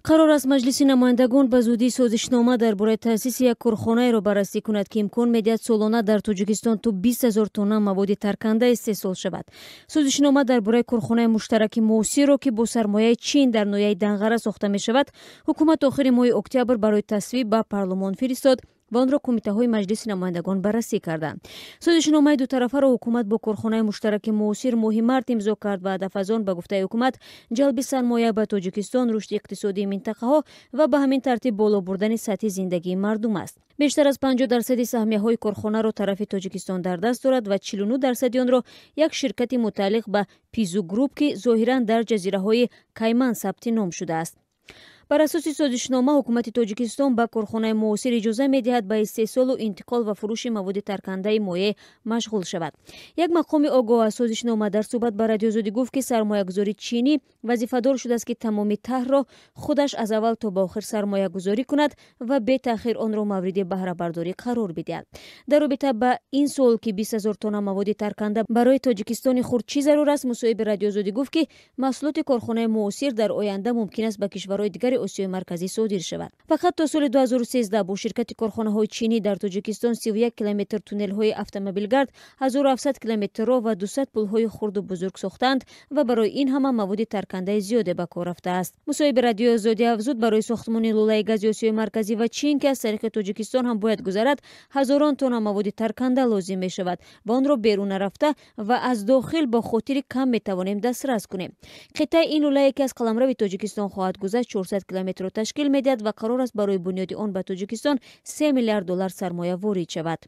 Қарор аст, Маҷлиси намояндагон ба зудӣ созишнома дар бораи таъсиси як корхонаеро баррасӣ кунад, ки имкон медиҳад солона дар Тоҷикистон то 20 000 тонна маводи тарканда истеҳсол шавад. Созишнома дар бораи корхонаи муштараки муосирро, ки бо сармояи Чин дар ноҳияи Данғара сохта мешавад, ҳукумат охири моҳи октябр барои тасвиб ба парлумон фиристод ва онро кумитаҳои Маҷлиси намояндагон баррасӣ карданд. Созишномаи дутарафаро ҳукумат бо корхонаи муштараки муосир моҳи март имзо кард ва ҳадаф аз он, ба гуфтаи ҳукумат, ҷалби сармоя ба Тоҷикистон, рушди иқтисодии минтақаҳо ва ба ҳамин тартиб боло бурдани сатҳи зиндагии мардум аст. Бештар аз 50 дарсади саҳмияҳои корхонаро тарафи Тоҷикистон дар даст дорад ва 49 дарсади онро як ширкати мутааллиқ ба Пизу Груп, ки зоҳиран дар ҷазираҳои Кайман сабти ном шудааст. Бар асоси созишнома, ҳукумати Тоҷикистон ба корхонаи муосир иҷоза медиҳад ба истеҳсолу интиқол ва фурӯши маводи таркандаи моеъ машғул шавад. Як мақоми огоҳ аз созишнома дар суҳбат ба Радиои Озодӣ гуфт, ки сармоягузори чинӣ вазифадор шудааст, ки тамоми тарҳро худаш аз аввал то ба охир сармоягузорӣ кунад ва бетаъхир онро мавриди баҳрабардорӣ қарор бидиҳад. Дар робита ба ин суол, ки 20 000 тонна маводи тарканда барои Тоҷикистони хурд чӣ зарур аст, мусоҳиби Радиои Озодӣ гуфт, ки маҳсулоти корхонаи муосир дар оянда мумкин аст ба кишварҳои дигари Осиёи Марказӣ содир шавад. Фақат то соли 2013 бо ширкати корхонаҳои чинӣ дар Тоҷикистон 31 километр туннелҳои автомобилгард, 1700 километр роҳ ва 200 пулҳои хурду бузург сохтаанд ва барои ин ҳама маводи таркандаи зиёде ба кор рафтааст. Мусоҳиби Радиои Озодӣ афзуд, барои сохтмони лӯлаи гази Осиёи Марказӣ ва Чин, ки аз тариқи Тоҷикистон ҳам бояд гузарад, ҳазорон тонна маводи тарканда лозим мешавад ва онро берун нарафта ва аз дохил бо хотири кам метавонем дастрас кунем. Қитъаи ин лӯлае, ки аз қаламрави Тоҷикистон хоҳад гузашт, 400 километрро ташкил медиҳад ва қарор аст, барои бунёди он ба Тоҷикистон 3 миллиард доллар сармоя ворид шавад.